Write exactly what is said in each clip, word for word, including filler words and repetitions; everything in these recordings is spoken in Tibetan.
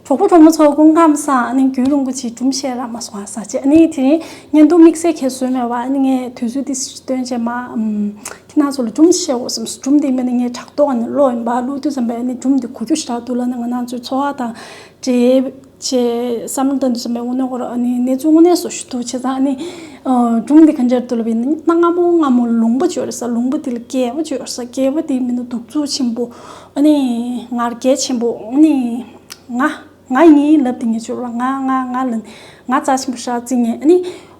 གྲོགས་པོ་གྲོགས་མོ་ཚོ་སྐུ་ཁམས་བཟང་། ཨ་ནི་རྒྱུན་རིང་པོ་ཅིག་སྒྲུང་བཤད་རག་མ་སོང་ཨ་ས་ཅེ། ཨ་ནི་དེ་རིང་བརྙན་ཐུང་དམིགས་བསལ་གྱི་བཟོས་མེད་པ། ཨ་ནི་ངས་དུས་ཚོད་འདི་སྟོན་བྱས་མ་ཨམ་ཁྱེད་རང་ཚོ་ལ་སྒྲུང་བཤད་འོ་བསམ། སྒྲུང་འདི་མིན་ན་ངས་ཕྲག་དོག་ཨ་ནི་བློ་ཡིན་པ་བློ་དུས་ཙམ་པས་ཨ་ནི་སྒྲུང་འདི་གོ་རྒྱུ་ཞེ་དྲག་འདུག་ལ། ཨ་ནི་ང་རང་ཚོའི་འཚོ་བ་དང་འབྲེལ་བྱས་བསམ་བློ་བཏང་དུས་ཙམ་པས་དངོས་གནས་ཁོ་རང་ཨ་ནི་གནས་ཚུལ་དངོས་གནས་བཟོ་ཞིག་འདུག་བྱས་ཙང་ཨ་ནི་སྒྲུང་འདི་གང་ཅིར་འདུག་ལབ་ཡིན་ན། གནའ་སྔ་མོ་སྔ་མོ་ལུང་པ་ཅིག་ཡོད་རེད་ས། ལུང་པ་འདི་ལ་རྒྱལ་པོ་ཅིག་ཡོད་རེད་ས། རྒྱལ་པོ་འདི་མིན་ན་གདུག་རྩུབ་ཆེན་པོ། ཨ་ནི་ང་རྒྱལ་ཆེན་པོ། ཨ་ནི་ང་ང་ཡིན་ལབ་དེ་ངས་ཆོད་ར། ང་ང་ང་ལ་ང་རྩ་ཆེན་པོ་ཞེ་དྲག་བརྩི་མཁན། ཨ་ནི་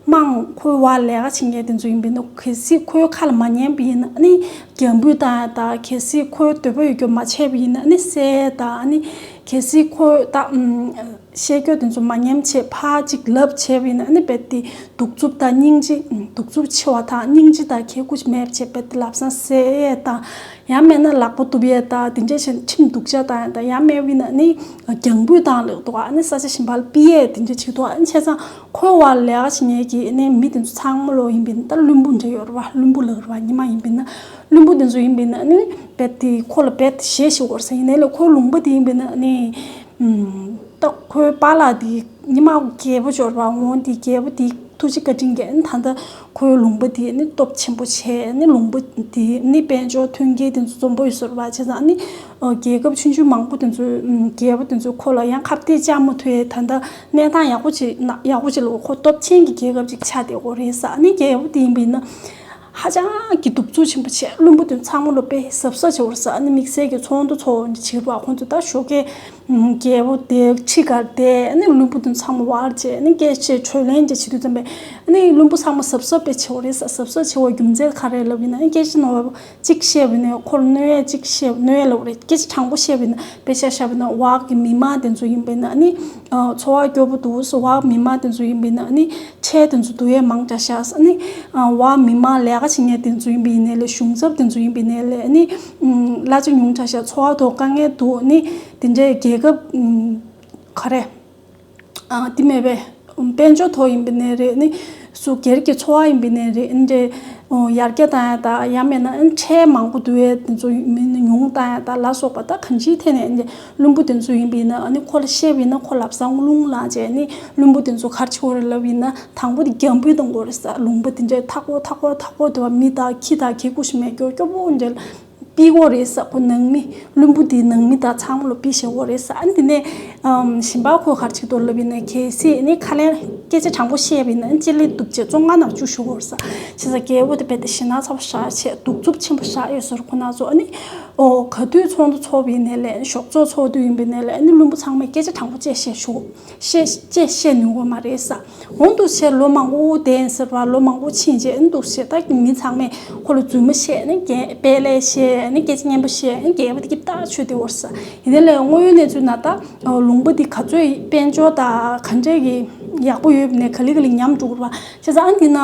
མང་ཁོའི་བར་ལས་ཀ་བྱེད་མཁན་དེ་ཚོ་ཡིན་པས་ན། གལ་སྲིད་ཁོའི་ཁ་ལ་མ་ཉན་པ་ཡིན་ན་ཨ་ནི་རྒྱང་འབུད་བཏང་ཡ་དང་། གལ་སྲིད་ཁོའི་འདོད་པ་ཡོད་རྒྱུ་མ་བྱས་པ་ཡིན་ན་ཨ་ནི་བསད་ཡ་དང་། ཨ་ནི་གལ་སྲིད་ཁོའི་ད་ཨམ་བཤད་རྒྱུ་དེ་ཚོ་མ་ཉན་བྱས་ཕར་ཅིག་ལབ་བྱས་པ་ཡིན་ན་ཨ་ནི་རྦད་དེ་གདུག་རྩུབ་དང་སྙིང་རྗེ། གདུག་རྩུབ་ཆེ་བ་དང་སྙིང་རྗེ་དང་གལ་ཁུ་ཅིག་མེད་བྱས་རྦད་དེ་ལམ་སང་བསད་ཡ་དང་། ཡང་མེད་ན་ལག་པ་གཏུབ་ཡས་དང་དེ་འདྲས་བྱས་ཁྲིམས་སྡུག་ཅག་བཏང་ཡས་དང་། ཡང་མེད་པ་ཡིན་ན་ནི་རྒྱང་འབུད་བཏང་ལབ་འདུག་ཨ་ནི་ས་ཆ་གཞན་པ་ལ་ཕུད་ཡས་དེ་འདྲས་བྱེད་འདུག་ཨ་ནི་བྱས་ཙང་ཁོའི་བར་ལས་ཀ་བྱེད་མཁན་གྱི་ཨ་ནི་མི་དེ་ཚོ་ཚང་མ་ལོ་ཡིན་པས་ན། ད་བླུན་པོ་འདྲ་ཡོད་རེད་བ། བླུན་པོ་ལབ་རེད་བ། ཉི་མ་ཡིན་པས་ན་བླུན་པོ་དེ་ཚོ་ཡིན་པས་ན་ཨ་ནི་རྦད་དེ་ཁོ་ལ་རྦད་དེ་ཞེ་ཞིག་འོར་ས་ཡིན་ནའི་ལས། ཁོའི་ལུང་པ་དེ་ཡིན་པས་ན་ཨ་ནི་ད་ཁོའི་པཱ་ལགས་དེ་ཉི་མ་རྒྱལ་པོ་ཅིག་ཡོད་རེད་བ། འོ་དེ་རྒྱལ་པོ་དེ་ཐུགས་རྗེ་བཀའ་དྲིན་གྱིས་ཨ་ནི་ད་ལྟ་ཁོའི་ལུང་པ་དེ་ནི་སྟོབས་ཆེན་པོ་བྱས། ཨ་ནི་ལུང་པ་དེ་ནི་དཔལ་འབྱོར་མཐུན་རྐྱེན་དེ་ཚོ་འཛོམས་པོ་ཡོད་ས་རེད་བ། བྱས་ཙང་ཨ་ནི་རྒྱལ་ཁབ་ཆུང་ཆུང་མང་པོ་དེ་ཚོས་རྒྱལ་པོ་དེ་ཚོས་ཁོ་ལ་ཡང་ཁ་གཏད་བཅག་མ་ཐུབ་པའི་ད་ལྟ་གནས་སྟངས་ཡག་པོ་ཅིག་ན་ཡག་པོ་ཅིག་ལ་ཁོ་སྟོབས་ཆེན་གྱི་རྒྱལ་ཁབ་ཅིག་ཆགས་བསྡད་ཡོད་རེད་ས། ཨ་ནི་རྒྱལ་པོ་དེ་ཡིན་པས་ན་ཧ་ཅང་གི་གདུག་རྩུབ་ཆེན་པོ་བྱས། བླུན་པོ་དེ་ཚང་མ་ལོ་དཔེ་གཟབ་གཟབ་བྱས་ཡོད་རེད་ས། ཨ་ནི་དམིགས་བསལ་གྱི་ཚོགས་འདུ་ཚོགས་འདི་བྱེད་པ་ཁོང་ཚོ་ད་ཞོགས་ཀས་རྒྱལ་པོ་དེ་ཁྲི་གར་བསྡད། ཨ་ནི་བླུན་པོ་དེ་ཚང་མ་བར་བྱས། ཨ་ནི་སྐད་ཆ་གྲོས་གླེང་བྱས་བྱེད་དུས་ཙམ་པས་ཨ་ནི་བླུན་པོ་ཚང་མ་གཟབ་གཟབ་དཔེ་བྱེད་ཡོད་རེད་ས། གཟབ་གཟབ་བྱེད་པའི་རྒྱུ་མཚན་ག་རེ་ལབ་ཡིན་ན། ཨ་ནི་སྐད་ཆ་ནོར་བ་གཅིག་བཤད་པ་ཡིན་ན་ཁོ་ལ་གནོད་ཡ་གཅིག་བཤད། གནོད་ཡ་ལབ་རེད། སྐད་ཆ་དྲང་པོ་བཤད་པ་ཡིན་ན། དཔེ་ཆ་བཞག་པ་ཡིན་ན་བར་གྱི་མི་མང་དེ་ཚོ་ཡིན་པས་ན་ཨ་ནི་འཚོ་བ་སྐྱོ་པོ་འདུག་ས། བར་མི་མང་དེ་ཚོ་ཡིན་པས་ན་ཨ་ནི་ཁྲལ་དེ་ཚོ་བསྡུ་ཡས་མང་དྲགས་ཤག་ཨ་ནི་བར་མི་མང་ལས་ཀ་བྱེད་མཁན་དེ་ཚོ་ཡིན་པ་ཡིན་ནའི་ལས། གཞུང་ཚབ་དེ་ཚོ་ཡིན་པ་ཡིན་ནའི་ལས། ཨ་ནི་གླ་ཆ་ཉུང་དྲགས་ཤག་འཚོ་བ་ཐོག་དཀའ་ངལ་འདུག་ཨ་ནི་དེ་འདྲའི་རྒྱལ་ཁབ་ག་རེ། ཨ་དེ་མེད་པས། དཔལ་འབྱོར་ཐོག་ཡིན་པ་ནས་རེད། ནི་སུ་སྒེར་གྱི་འཚོ་བ་ཡིན་པ་ནས་རེད། འདི་འདྲའི་ཡར་རྒྱས་བཏང་ཡ་དང་། ཡང་མེད་ན་ཨ་ཁྲལ་མང་པོ་བསྡུ་ཡ་དེ་ཚོ་མི་ཉུང་བཏང་ཡ་དང་ལ་སོགས་པ། ད་གང་ཅིའི་ཐད་ནས་འདི་བླུན་པོ་དེ་ཚོ་ཡིན་པ་ཡིན་ན་ཨ་ནི་ཁོ་ལ་བཤད་པ་ཡིན་ན་ཁོ་ལབ་སང་རླུང་ལངས་བྱས། ནི་བླུན་པོ་དེ་ཚོ་ག་རེ་བྱེད་དགོས་རེད་ལབ་ཡིན་ན། དང་པོ་དེ་རྒྱང་འབུད་གཏོང་དགོས་རེད་ས། ལུང་པ་དེ་འདྲའི་མཐའ་འཁོར་མཐའ་འཁོར་མཐའ་འཁོར་དུ་བ་མི་དང་ཁྱི་དང་གད་ཁུ་ཞིག་མེད། སྐྱོ་སྐྱོ་པོ་འདྲ། ཕུད་དགོས་རེད་ས། ཁོ་ནང་མི་བླུན་པོ་དེའི་ནང་མི་དང་ཚང་མ་ལ་ཕུད་བཞག་དགོས་རེད་ས། ཨ་ནི་དེ་ནས་ཨམ་གཞན་པ་ཁོ་ག་རེ་བྱེད་དོ་ལབ་ཡིན་ན། གལ་སྲིད་ནི་ཁ་ལན་སྐད་ཆ་དྲང་པོ་བཤད་པ་ཡིན་ན་ཨ་ནི་སྤྱི་ལེ་གཏུབ་བྱས་བཅོ་ལྔ་ནང་བཅུག་བཞག་དགོས་རེད་ས། བྱས་ཙང་རྒྱལ་པོ་དེ་རྦད་དེ་ཞེད་སྣང་ཚ་པོ་ཞེ་དྲག་བྱས། གདུག་རྩུབ་ཆེན་པོ་ཞེ་དྲག་ཡོད་ས་རེད་ཁོ་རང་ཚོ། ཨ་ནི་ཨོ་ག་དུས་ཚོགས་འདུ་ཚོགས་པ་ཡིན་ནའི་ལས། ཨ་ནི་ཞོགས་ཚོགས་ཚོགས་དུས་ཡིན་པ་ཡིན་ནའི་ལས། ཨ་ནི་བླུན་པོ་ཚང་མས་སྐད་ཆ་དྲང་པོ་བཅས་བཤད་ཤོག་བཤད་བཅས་བཤད་ནུས་པ་མ་རེད་ས། འོ་འདུག་སེ་ལོ་མང་པོ་བསྡད་ཟེར་བ། ལོ་མང་པོ་ཕྱིན་རྗེས་འདུག་སེ་ད་མི་ཚང་མས་ཁོ་ལ་རྫུན་མ་བཤད། ནི་རྒྱན་དཔེ་ལས་བཤད། ནི་སྐད་ཆ་སྙན་པོ་བཤད། ནི་རྒྱལ་པོ་དེ་སྐྱིད་ཐག་ཆོད་དེ་འོར་ས། ཡིན་ནའི་ལས་དངོས་ཡོད་གནས་ཚུལ་ན་ད་ལུང་པ་འདི་ག་ཚོད་དཔལ་འབྱོར་དང་ག་འདྲས་ཀྱི་ཡག་པོ་ཡོད་ནས་ག་ལེ་ག་ལེ་ཉམས་འགྲོ་གི་རེད་བ། བྱས་ཙང་ཨ་འདི་ན་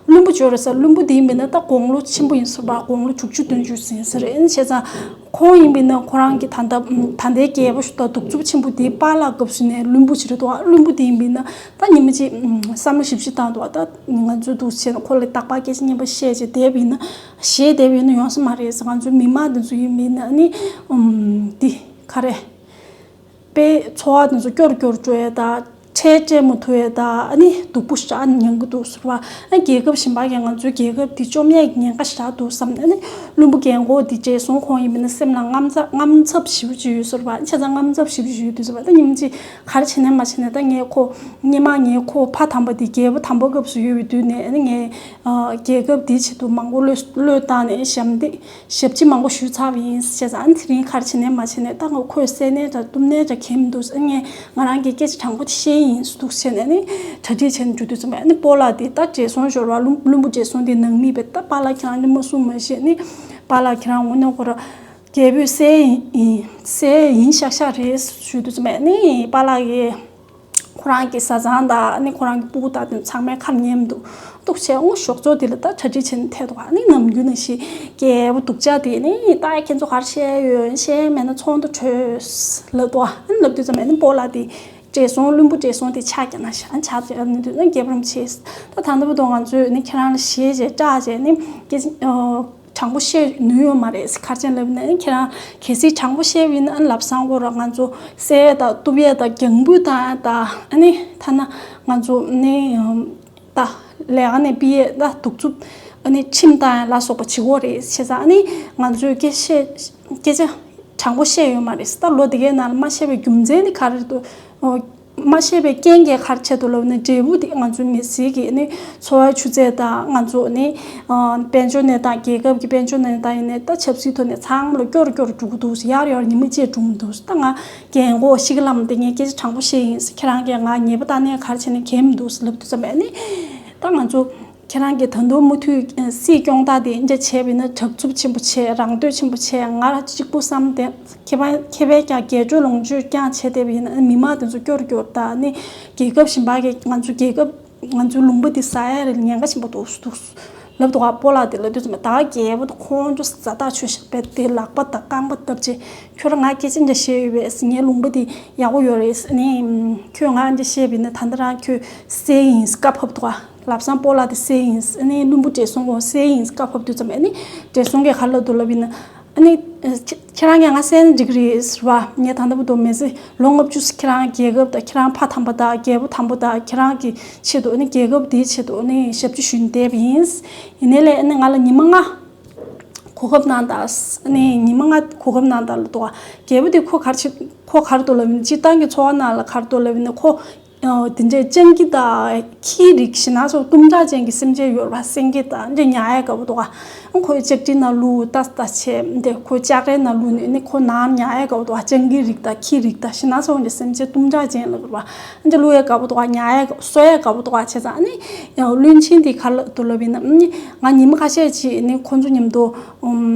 བླུན་པོ་འབྱོར་རེད་ས། བླུན་པོ་འདི་ཡིན་པས་ན་ད་དགུང་ལོ་ཆེན་པོ་ཡིན་ས་རེད་བ། དགུང་ལོ་དྲུག་ཅུ་བདུན་ཅུ་ཟིན་ས་རེད། བྱས་ཙང་ཁོང་ཡིན་པས་ན་ཁོ་རང་གི་ད་ལྟ་ད་ལྟའི་རྒྱལ་པོ་ཞིག་དང་གདུག་རྩུབ་ཆེན་པོ་དེའི་པཱ་ལགས་སྐབས་སུ་ནས་བླུན་པོ་ཞིག་རེད་འདུག་བ། བླུན་པོ་དེ་ཡིན་པས་ན་ད་ཉི་མ་གཅིག་བསམ་བློ་ཞིབ་ཞིབ་བཏང་འདུག་བ། ད་ང་ཚོའི་འདུག་བྱས་ན་ཁོ་ལ་རྟག་པར་སྐད་ཆ་སྙན་པོ་བཤད་བྱས་བསྡད་པ་ཡིན་ན། ཞེད་བསྡད་པ་ཡིན་ན་ཡོང་ས་མ་རེད་ཟེར། ང་ཚོའི་མི་མང་དེ་ཚོ་ཡིན་པས་ན་ནི་འདི་ག་རེ། པའི་འཚོ་བ་དེ་ཚོ་སྐྱོ་རུ་སྐྱོ་རུ་འགྲོ་ཡས་དང་། ཁྲལ་སྤྲད་མ་ཐུབ་ཡས་དང་། ཨ་ནི་སྡུག་པོ་ཞེ་དྲག་མྱང་གི་འདུག་ཟེར་བ། ཨ་རྒྱལ་ཁབ་གཞན་པ་གིས་ང་ཚོའི་རྒྱལ་ཁབ་འདི་བཅོམ་ཡས་ཀྱི་ཉེན་ཁ་ཞེ་དྲག་འདུག་བསམ། ཨ་ནི་བློན་པོ་རྒན་གོག་འདི་བགྲེས་སོང་ཁོང་ཡིན་པས་ན་སེམས་ལ་དངངས་འཚབ་དངངས་འཚབ་ཞེ་པོ་ཅིག་ཡོད་ཟེར་བ། བྱས་ཙང་དངངས་འཚབ་ཞེ་པོ་ཅིག་ཡོད་དུས་ཟེར་བ། ད་ཉིན་གཅིག་ག་རེ་བྱས་ནས་མ་བྱས་ནས། ད་ངས་ཁོ་སྔོན་མ་ངས་ཁོ་ཕ་དམ་པ་འདི་རྒྱལ་པོ་དམ་པ་སྐབས་སུ་ཡོད་པའི་དུས་ནས་ཨ་ནི་ངས་རྒྱལ་ཁབ་འདི་ཆེད་དུ་མང་པོ་བློས་བློས་བཏང་ནས་ཞབས་འདེགས་ཞབས་ཕྱི་མང་པོ་ཞུས་ཚར་བ་ཡིན་ཟེར། བྱས་ཙང་ཨ་ནི་དེ་རིང་ག་རེ་བྱས་ནས་མ་བྱས་ནས། ད་ང་ཁོས་བསད་ནའི་འདྲ་གཏུབ་ནའི་འདྲ་ཁྱད་མི་འདུག་ཟེར། ངས་ང་རང་གི་སྐད་ཆ་དྲང་པོ་དེ་བཤད་ཡིན་འདུག་ཟེར་ནས་ནི་གྲ་སྒྲིག་བྱས་ནས་འགྲོ་དུས་ཙམ་པ། ཨ་ནི་སྤོ་ལགས་དེ་ད་བགྲེས་སོང་ཞོར་བ་བླུན་བླུན་པོ་བགྲེས་སོང་དེ་ནང་མི་བས། ད་པཱ་ལགས་ཁྱེད་རང་ནི་མ་གསུང་མ་བཤད། ནི་པཱ་ལགས་ཁྱེད་རང་འོ་ན་ཁོ་ར་རྒྱལ་པོས་བསད་ཡིན་བསད་ཡིན་ཤག་ཤག་རེད་ཞུ་དུས་ཙམ་པ། ནི་པཱ་ལགས་ཀྱིས་ཁོ་རང་གི་བཟའ་ཚང་དང་ནི་ཁོ་རང་གི་སྤུ་གུ་དང་དེ་ཚང་མའི་ཁ་ལ་ཉན་མི་འདུག་འདུག་བྱས་འོ་ཞོགས་ཚོགས་དེ་ལ་ད་གྲ་སྒྲིག་བྱས་ནས་ཐད་འདུག་ཨ་ནི་ནམ་རྒྱུན་ནང་བཞིན་རྒྱལ་པོ་སྡུག་ཅག་དེ་ནི་ད་ཁྱེད་ཚོ་ག་རེ་བཤད་ཡོད། བཤད་མེད་ན་ཚོགས་འདུ་གྲོལ་ལབ་འདུག་ཨ་ནི་ལབ་དུས་ཙམ་པ་ནི་སྤོ་ལགས་དེ་བགྲེས་སོང་བླུན་པོ་བགྲེས་སོང་དེ་ཕྱག་བརྐྱངས་ན་ཤ་ཨ་ནི་ཕྱག་བརྐྱངས་ནས་དུས་ན་རྒྱལ་པོ་རིན་པོ་ཆེ། ད་ད་ལྟ་བར་དུ་ང་ཚོས་ནི་ཁྱེད་རང་ལ་ཞེད་བྱས་སྐྲག་བྱས་ནི་སྐད་ཆ། དྲང་པོ་བཤད་ནུས་ཡོད་མ་རེད། ག་རེ་བྱས་ལབ་ན་ཁྱེད་རང་གལ་སྲིད་དྲང་པོ་བཤད་པ་ཡིན་ན་ལབ་སང་ཁོ་རང་ང་ཚོ་བསད་ཡས་དང་གཏུབ་ཡས་དང་རྒྱང་འབུད་བཏང་ཡས་དང་ཨ་ནི་ཐ་ན་ང་ཚོ་ནི་ད་ལས་ཀ་ནས་ཕུད་ཡས་ད་གདུག་རྩུབ་ཨ་ནི་ཁྲིམས་བཏང་ཡས་ལ་སོགས་པ་བྱེད་ཀྱི་ཡོད་རེད། བྱས་ཙང་ཨ་ནི་ང་ཚོས་སྐད་བཤད་སྐད་ཆ་དྲང་པོ་བཤད་ཡོད་མ་རེད། ད་ལོ་འདི་གའི་ནང་ལ་མ་བཤད་པའི་རྒྱུ་མཚན་ནི་ག་རེ་འདུག་མ་བཤད་པའི་རྐྱེན་གྱིས་ག་རེ་བྱས་འདུག་ལབ་ན་འབྲས་བུ་དེ་ང་ཚོའི་མི་སེར་གྱི་ནི་འཚོ་བའི་ཆུ་ཚད་དང་ང་ཚོ་ནི་དཔལ་འབྱོར་གནས་སྟངས་རྒྱལ་ཁབ་ཀྱི་དཔལ་འབྱོར་གནས་སྟངས་ཡིན་ནའི་ད་ཆབ་སྲིད་ཐོག་ནས་ཚང་མ་ལ་སྐྱོ་རུ་སྐྱོ་རུ་འགྲོ་གི་འདུག་ཡར་ཡར་ཉི་མ་གཅིག་འགྲོ་གི་འདུག་ད་ང་རྒན་གོག་ཤི་གི་ལམ་དེ་ངས་སྐད་ཆ་དྲང་པོ་བཤད་ཡིན། ཁྱེད་རང་གིས་ང་ཉེས་པ་བཏང་ནས་ག་རེ་བྱས་ནས་གས་མི་འདུག་ལབ་དུས་ཙམ་པས་ནི་ད་ང་ཚོ་ཁྱེད་རང་གིས་ད་དུང་མུ་མཐུད་སྲིད་སྐྱོང་སྟངས་དེ་འདྲ་བྱས་པ་ཡིན་ན་དྲག་རྩུབ་ཆེན་པོ་བྱས། རང་འདོད་ཆེན་པོ་བྱས། ང་གཅིག་པུ་བསམ་སྟེ་ཁེ་ཕན་ཁེ་ཕན་ཀྱང་རྒྱས་སྤྲོས་ལོངས་སྤྱོད་ཀྱང་བྱས་བསྡད་པ་ཡིན་ན་མི་མང་དེ་ཚོ་སྐྱོ་རུ་སྐྱོ་རུ་དང་ནི་རྒྱལ་ཁབ་གཞན་པ་གི་ང་ཚོ་རྒྱལ་ཁབ་ང་ཚོའི་ལུང་པ་འདི་ཟ་ཡ་རེད། ཉེན་ཁ་ཆེན་པོ་འདུག་འདུག་ལབ་འདུག་ག་སྤོ་ལགས་དེ་ལབ་དུས་ཙམ་པ་ད་རྒྱལ་པོ་དང་ཁོང་ཚོ་ཛ་དྲག་ཆོས་བཤད་པས་དེ་ལག་པ་དང་རྐང་པ་བརྡབ་བྱས་ཁྱོད་རང་ང་སྐད་ཆ་འདྲ་བཤད་ཡོད་པས་ངའི་ལུང་པ་འདི་ཡག་པོ་ཡོད་རེད་ནི་ཁྱོད་ང་འདྲ་བཤད་པས་ན་ད་ལྟ་རང་ཁྱོད་བསད་ཡིན་བཀའ་ཕབ་འདུག་ག་ལབ་སང་སྤོ་ལགས་དེ་བསད་ཡིན། ཨ་ནི་བློན་པོ་བགྲེས་སོང་ཁོང་བསད་ཡིན་བཀའ་ཕབ་དུས་ཙམ་པ་ཨ་ནི་བགྲེས་སོང་གིས་ག་རེ་ལབ་འདུག་ལབ་ཡིན་ན་ཨ་ནི་ཁྱེད་རང་གིས་ང་བསད་ན་འགྲིག་གི་རེད་ཟེར་བ། ངས་ད་ལྟ་བར་དུ་མི་ཚེ་ལོ་ལྔ་བཅུ་ཁྱེད་རང་རྒྱལ་ཁབ་དང་ཁྱེད་རང་ཕ་དམ་པ་དང་རྒྱལ་པོ་དམ་པ་དང་ཁྱེད་རང་གི་ཆེད་དུ་ཨ་ནི་རྒྱལ་ཁབ་དེའི་ཆེད་དུ་ཨ་ནི་ཞབས་ཕྱི་ཞུས་ནས་བསྡད་པ་ཡིན། ཡིན་ནའི་ལས་ཨ་ནི་ང་ལ་ཉི་མ་ལྔ་གོ་སྐབས་གནང་དང་། ཨ་ནི་ཉི་མ་ལྔ་གོ་སྐབས་གནང་དང་ལབ་འདུག་ག་རྒྱལ་པོ་དེ་ཁོ་ག་རེ་བྱེད་ཁོ་ག་རེ་འདུག་ལབ་ཡིན་ན་སྤྱིར་བཏང་གི་འཚོ་བ་ནང་ལ་ག་རེ་འདུག་ལབ་ཡིན་ན་ཁོ། ཨོ། དེ་འདྲའི་སྤྱང་ཀི་དང་ཁྱིའི་རིགས་ཞེ་ན་སོགས་གཏུམ་དྲག་ཅན་གྱི་སེམས་ཅན་ཡོད་རེད་པ། སེང་གེ་དང་འདྲ་ཉལ་ཡས་དགའ་པོ་འདུག་ག་ཁོའི་ལྕགས་ཁྲི་ནང་བླུགས་ལྟ་ལྟ་བྱས་འདི་ཁོའི་ལྕགས་རའི་ནང་བླུགས་ནས་ནི་ཁོ་ནང་ཉལ་ཡས་དགའ་པོ་འདུག་ག་སྤྱང་ཀིའི་རིགས་དང་ཁྱིའི་རིགས་དང་ཞེ་ན་སོགས་ཀྱི་སེམས་ཅན་གཏུམ་དྲག་ཅན་ལ་རེད་པ། འདི་བླུགས་ཡས་དགའ་པོ་འདུག་ག་ཉལ་ཡས་གསོ་ཡས་དགའ་པོ་འདུག་ག་བྱས་ཙང་ནི་བློན་ཆེན་འདི་ག་རེ་ལབ་འདུག་ལབ་ཡིན་ན་ནི་ང་ཉི་མ་ཁ་ཤས་ཅིག་ནི་ཁོ་ཚོ་མཉམ་དུ།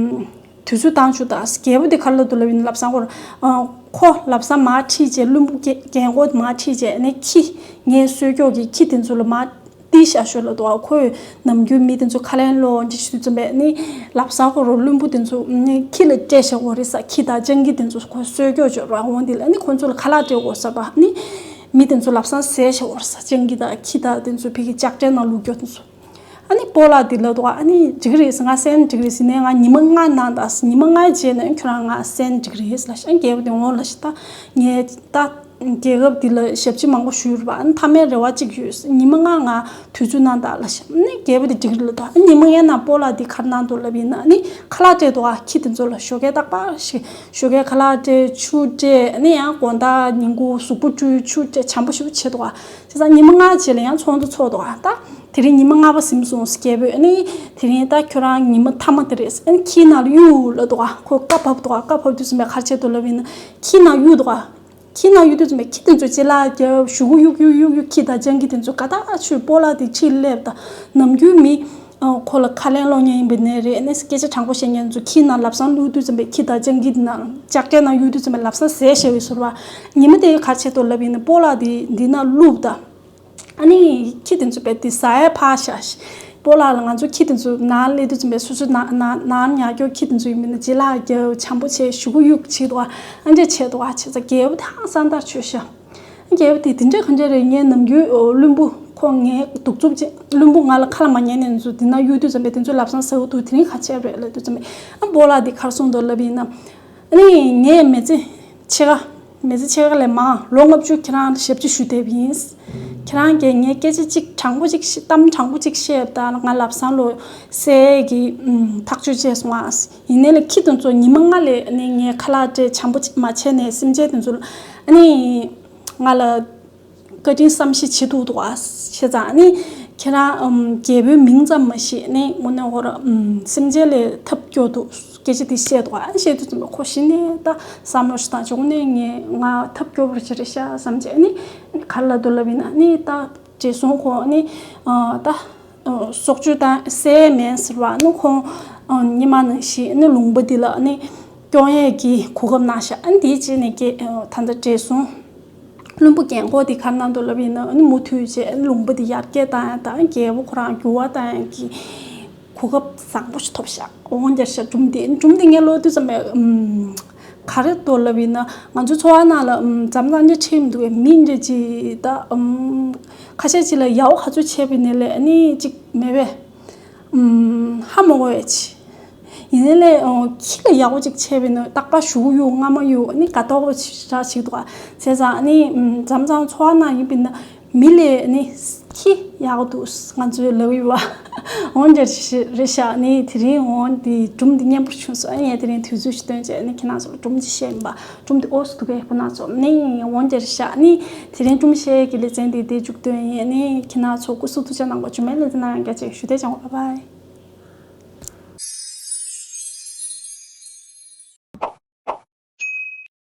དུས་ཚོད་བཏང་བཅུག་དང་། རྒྱལ་པོ་དེ་ག་རེ་ལབ་འདུག་ལབ་ཡིན་ན་ལབ་སང་ཁོ་རང་ཁོ་ལབ་སང་མར་ཁྲིད་བྱས་བློན་པོ་རྒན་རྒན་གོག་མར་ཁྲིད་བྱས་ནས་ཁྱི་ངའི་གསོད་རྒྱུ་གི་ཁྱི་དེ་ཚོ་ལ་མར་ཏི་ཤ་ཤོད་ལབ་འདུག་ཁོས་ནམ་རྒྱུན་མི་དེ་ཚོ་ཁ་ལན་སློག་འདི་ཞུ་དུས་ཙམ་པས་ནི་ལབ་སང་ཁོ་རང་བློན་པོ་དེ་ཚོ་ནི་ཁྱི་ལ་སྤྲད་བཞག་གོ་རེད་ས། ཁྱི་དང་སྤྱང་ཀི་དེ་ཚོ་ཁོ་གསོད་རྒྱུ་བྱོས་ར་འོང་དེ་ལ་ནི་ཁོ་ཚོ་ལ་ཁ་ལག་སྤྲད་གོ་ས་པ་ནི་མི་དེ་ཚོ་ལབ་སང་བཟས་བཞག་གོ་རེད་ས། སྤྱང་ཀི་དང་ཁྱི་དང་དེ་ཚོ་ཕ་གི་ལྕགས་རའི་ནང་བླུགས་རྒྱུ་དེ་ཚོ། ཨ་ནི་སྤོ་ལགས་འདི་ལབ་འདུག་ཨ་ནི་འགྲིག་གི་རེད་ཟེར། ང་བསད་ན་འགྲིག་གི་རེད་ཟེར་ནས་ང་ཉི་མ་ལྔ་གནང་དང་ཟེར། ཉི་མ་ལྔའི་རྗེས་ནས་ཁྱོད་རང་ང་བསད་ན་འགྲིག་གི་རེད་ཟེར་ལབ་ཤག་ཨ་ནི་རྒྱལ་པོ་དེ་འོང་ལབ་ཤག་ད་ངས་ད་རྒྱལ་ཁབ་འདི་ལ་ཞབས་ཕྱི་མང་པོ་ཞུས་རེད་པ། ཨ་ནི་མཐའ་མའི་རེ་བ་གཅིག་ཡོད་ཟེར། ཉི་མ་ལྔ་ང་དུས་ཚོད་གནང་དང་ལབ་ཤག་ཨ་ནི་རྒྱལ་པོ་དེ་འགྲིག་གི་རེད་ལབ་འདུག་ཨ་ནི་ཉི་མ་ལྔའི་ནང་སྤོ་ལགས་འདི་ག་རེ་གནང་འདུག་ལབ་ཡིན་ན་ཨ་ནི་ཁ་ལག་སྤྲད་འདུག་ཨ་ཁྱི་དེ་ཚོ་ལ་ཞོགས་ཀས་རྟག་པར་ཞིག་ཞོགས་ཀས་ཁ་ལག་སྤྲད། ཆུ་སྤྲད། ཨ་ནི་ཡང་དགོང་དག་ཉིན་གུང་གཟུགས་པོ་བཀྲུས། ཆུ་སྤྲད། བྱམས་པོ་ཞེ་པོ་བྱས་འདུག་ཨ། བྱས་ཙང་ཉི་མ་ལྔའི་རྗེས་ལ་ཡང་ཚོགས་འདུ་ཚོགས་འདུག་ཨ། ད་དེ་རིང་ཉི་མ་ལྔ་པ་ཟིན་སོང་ཟེར། རྒྱལ་པོས་ཨ་ནི་དེ་རིང་ད་ཁྱོད་རང་ཉི་མ་མཐའ་མ་དེ་རེད། ཨ་ནི་ཁྱིའི་ནང་ལ་གཡུག་ལབ་འདུག་ཨ། ཁོས་བཀའ་ཕབ་འདུག་ཨ། བཀའ་ཕབ་དུས་ཙམ་པས་ག་རེ་བྱས་འདུག་ལབ་ཡིན་ན་ཁྱིའི་ནང་གཡུག་འདུག་ཨ། ཁྱིའི་ནང་གཡུག་དུས་ཙམ་པས་ཁྱི་དེ་ཚོ་ཅི་ལ་རྒྱབ་གཞུག་གུ་གཡུག་གཡུག་གཡུག་གཡུག་ཁྱི་དང་སྤྱང་ཀི་དེ་ཚོ་ག་ད་ཆུ་སྤོ་ལགས་དེ་ཕྱིར་སླེབས་དང་ནམ་རྒྱུན་མི་ཁོ་ལ་ཁ་ལན་སློག་མཁན་ཡིན་པ་ནས་རེད། ཨ་ནི་སྐད་ཆ་དྲང་པོ་བཤད་མཁན་ཚོ་ཁྱིའི་ནང་ལབ་སང་བླུགས་དུས་ཙམ་པས་ཁྱི་དང་སྤྱང་ཀི་དེ་ནང་ལྕགས་རའི་ནང་གཡུག་དུས་ཙམ་པས་ལབ་སང་བཟས་བཞག་པའི་ཟུར་བ། ཉི་མ་དེ་ག་རེ་བྱས་འདུག་ལབ་ཡིན་ན་སྤོ་ལགས་དེ་འདི་ནང་བླུགས་དང་། ཨ་ནི་ཁྱི་དེ་ཚོ་བས་དེ་ཟ་ཡས་ཕར་བཞག་ཤག་སྤོ་ལགས་ལ་ང་ཚོ་ཁྱི་དེ་ཚོ་ནང་སླེབས་དུས་ཙམ་པས་སོ་སོ་ནང་ནང་ནང་ཉལ་རྒྱུ་ཁྱི་དེ་ཚོ་ཡིན་མིན་ན་ཅི་ལ་རྒྱབ་བྱམས་པོ་བྱས་གཞུག་གུ་གཡུག་བྱས་འདུག་ཨ། ཨ་འདྲས་བྱས་འདུག་ཨ། བྱས་ཙང་རྒྱལ་པོ་དེ་ཧང་སང་ཐག་ཆོད་ཤག་རྒྱལ་པོ་དེ་དེ་འདྲས་ག་འདྲས་རེད། ངའི་ནམ་རྒྱུན་བློན་པོ་ཁོ་ངའི་གདུག་རྩུབ་ཅན། བློན་པོ་ང་ལ་ཁ་ལ་མ་ཉན་ནས་ཚོ་དེ་ན་གཡུག་དུས་ཙམ་པས་དེ་ཚོ་ལབ་སང་ཟ་འུ་ཐུག་དེ་རིང་ག་བྱས་རེད་ལབ་དུས་ཙམ་པས་ཨ་སྤོ་ལགས་དེ་ག་རེ་གསུངས་འདུག་ལབ་ཡིན་ན། ཨ་ནི་ངས་མི་ཚེ་ཕྱེད་ཀ་མི་ཚེ་ཕྱེད་ཀ་ལས་མང་ལོ་ལྔ་བཅུ་ཁྱེད་རང་ཞབས་ཕྱི་ཞུས་བསྡད་པ་ཡིན། ཁྱེད་རང་གིས་ངས་སྐད་ཆ་གཅིག་དྲང་པོ་གཅིག་བཤད། གཏམ་དྲང་པོ་གཅིག་བཤད་ད་ང་ལབ་སང་ལོ་བསད་ཀྱི་ཐག་གཅོད་བྱས་སོང་ཨ། ཡིན་ནའི་ལ་ཁྱི་དེ་ཚོ་ཉི་མ་ལྔ་ལས་ནི་ངས་ཁ་ལག་སྤྲད་བྱམས་པོ་གཅིག་མ་བྱས་ནས་སེམས་ཅན་དེ་ཚོ་ཨ་ནི་ང་ལ་བཀའ་དྲིན་བསམ་ཤེས་བྱེད་ཐུབ་འདུག་ཨ། བྱས་ཙང་ཨ་ནི་ཁྱེད་རང་ཨམ་རྒྱལ་པོའི་མིང་ཙམ་མ་ཤེས་ནི་དངོས་གནས་ཁོ་རང་ཨམ་སེམས་ཅན་ལས་ཐབས་སྐྱོ་འདུག་སྐད་ཆ་དེ་བཤད་འདུག་ཨ། བཤད་དུས་ཙམ་པ་ཁོ་གཞི་ནས་ད་བསམ་བློ་ཞིག་བཏང་བྱུང་ནས་ངས་ང་ཐབས་སྐྱོ་པོ་ཞིག་རེད་ཤག་བསམ་བྱས་ཨ་ནི་ག་རེ་ལབ་འདུག་ལབ་ཡིན་ན་ཨ་ནི་ད་བགྲེས་སོང་ཁོ་ཨ་ནི་ཨ་ད་སྲོག་གཅོད་དང་བསད་མེད་ཟེར་བ་ཨ་ནི་ཁོང་ཨ་ཉི་མ་ནང་བཞིན་ཨ་ནི་ལུང་པ་འདི་ལ་ཨ་ནི་སྐྱོང་ཡས་ཀྱི་གོ་སྐབས་གནང་ཤག་ཨ་ནི་དེའི་རྗེས་ནས་ཀྱི་ཨ་ད་ལྟ་བགྲེས་སོང་བློན་པོ་རྒན་གོག་འདི་ག་རེ་གནང་འདུག་ལབ་ཡིན་ན་ཨ་ནི་མུ་མཐུད་བྱས་ཨ་ནི་ལུང་པ་འདི་ཡར་རྒྱས་བཏང་ཡས་དང་རྒྱལ་པོ་ཁོ་རང་འགྱུར་བ་བཏང་ཡས་ཀྱི་གོ་སྐབས་བཟང་པོ་ཞིག་ཐོབ་ཤག་འོང་རྒྱལ་ཤག་སྒྲུང་འདི་སྒྲུང་འདི་ངས་ཀློག་དུས་ཙམ་པས་ཨམ་ག་རེ་འདུག་ལབ་ཡིན་ན་ང་ཚོའི་འཚོ་བ་ནང་ལ་ཨམ་འཛམ་ཐང་འདི་ཁྲིམས་འདུག་གས་མི་འདྲ་ཅིག་ད་ཨམ་ཁ་ཤས་ཅིག་ལ་ཡག་པོ་ག་ཚོད་བྱས་པ་ཡིན་ནའི་ལས་ཨ་ནི་ཅིག་མེད་པས་ཨམ་ཧ་མ་གོ་བས་ཅིག་ཡིན་ནའི་ལས་ཁྱི་ལ་ཡག་པོ་ཅིག་བྱས་པས་ན་རྟག་པར་ཞུ་གི་ཡོད། རྔ་མ་ཡོད་ནི་དགའ་ཏོག་ཅིག་འདྲ་ཞིག་འདུག་ག་བྱས་ཙང་ནི་མཚམས་མཚམས་འཚོ་བ་ནང་ཡིན་པས་ན་མི་ལས་ནི་ཁྱི་ཡག་པོ་འདུག་ང་ཚོས་ལབ་ཡོད་པ། འོན་ཀྱང་རེད་ཤག་ནི་དེ་རིང་འོན་ཏེ་སྒྲུང་འདི་སྙན་པོ་བྱུང་སོང་། ཨ་ངས་དེ་རིང་དུས་ཚོད་ཞིག་བཏོན་བྱས་ནི་ཁྱེད་རང་ཚོ་ལ་སྒྲུང་ཅིག་བཤད་ཡིན་པ། སྒྲུང་འདི་ཨོ་སི་འདུག་གས་ཁོ་ན་ཚོ་ནི་འོན་ཀྱང་རེད་ཤག་ནི་དེ་རིང་སྒྲུང་བཤད་ཀྱི་ལེ་ཚན་འདི་འདི་མཇུག་བཏོན་ཡིན། ནི་ཁྱེད་རང་ཚོ་སྐུ་གཟུགས་ཐུགས་ཅག་གནང་དགོས། རྗེས་མའི་ལེ་ཚན་ནང་ཡང་བསྐྱར་ཅིག་ཞུ་དེ་བྱང་བ། བྷའི་བྷའི།